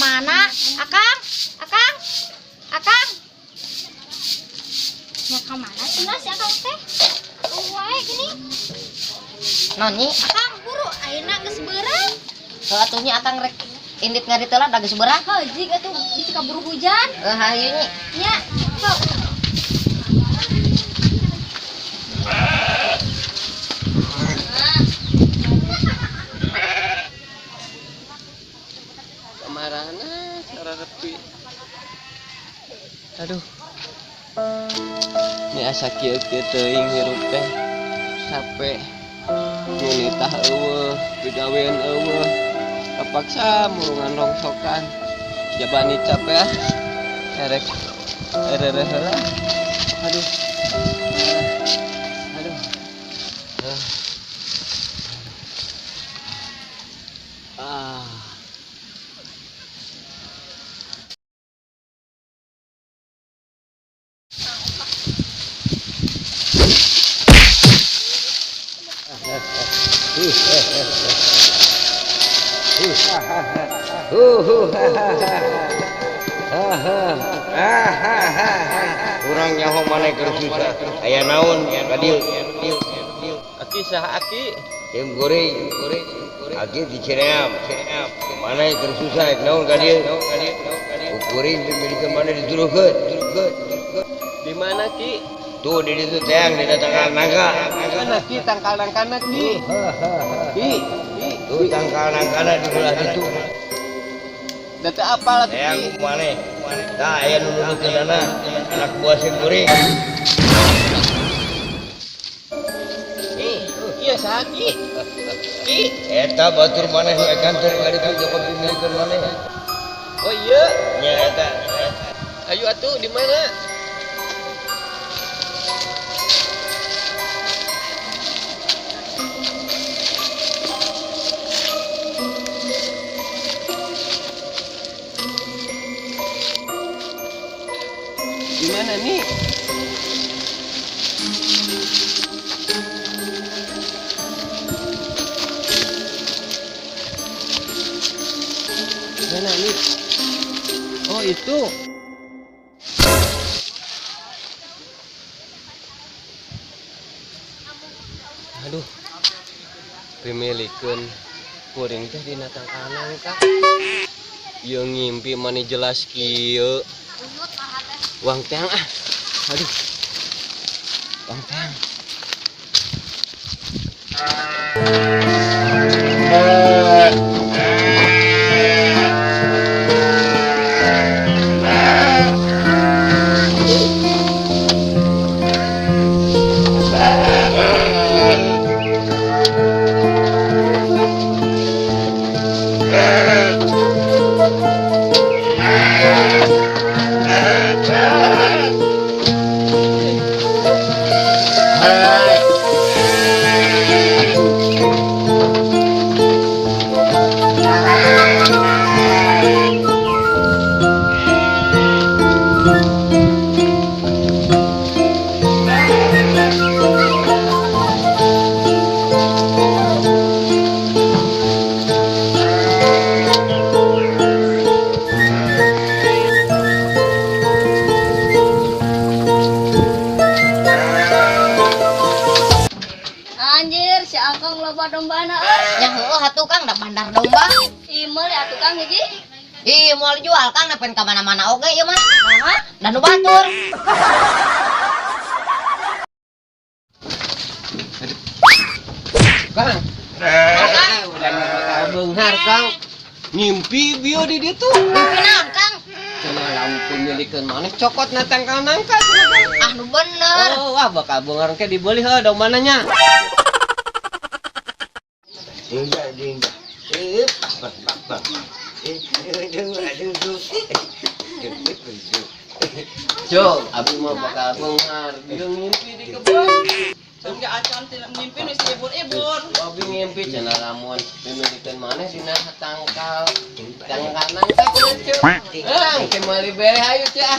Mana? Akang? Akang? Akang? Ya ka mana cenah si Akang teh? Wae gini. Noni, Akang buru ayeuna geus beurang. heuh atuh nya akang rek indit ngari teula da geus beurang. Heuh jig atuh bisi kaburu hujan. Heuh hayu nyi. Nya, sok. Kamarana cara repi. Aduh. Ini asa kieu-kieu teuing hirup teh. Capek. Ngunitah eueuh, pigawean eueuh. Kapaksa murungan rongsokan. Jabani capek ah. Erek erere heula. Aduh. Aduh. Ah. Kurang nyaho maneh keur susah. Aya naon ka dieu? Aki saha aki? Tim goreng, aki di Ciream. Maneh keur susah rek naon ka dieu? Kuring pimilikeun maneh dituruhkeun. Di mana ki? Tuh di ditu teang di tangkal nangka. Mana ki tangkal nangkana ki? Ki, Tuh tangkal nangkana di belah ditu. Da teu apal atuh Teang ki. ku maneh. Tah aya nu nuduhkeunana anak buah sim kuring. Iya saha ki? Ki. Eta batur maneh nu ekan teh ka ditu joko pimilikeun maneh. Oh iya. Nya eta. Ayo atuh di mana? Di mana nih? Mana nih? Oh itu. Aduh. Pimilikeun kuring teh dina tangkal nangka. Ieu ngimpi mani jelas kieu. Wang teang ah. Aduh. Wang teang. Anjir, si Akang loba dombana euy. Nya heueuh atuh Kang da bandar domba. Ih, meuli atuh Kang hiji. Ih, moal jual Kang da pen ka mana-mana oge ieu mah. Naha? Da nu batur. Kang. Udah beunghar Kang. Ngimpi bio di ditu. Mimpi naon Kang? Cenah lamun pemilikeun maneh cokot na tangkal nangka cenah. Ah nu bener. Oh, wah bakal beunghar engke dibeli heuh dombananya. Enggak ding. Bak bak bak. Jo, abi mah bakal beunghar. Dia ngimpi di kebun. Enggak acan tidak ngimpi nu ibur-ibur. Abi ngimpi cenah lamun pemilikeun maneh dina tangkal tangkal nangka cenah ceu. Eh, engke meuli bere hayu ceu ah.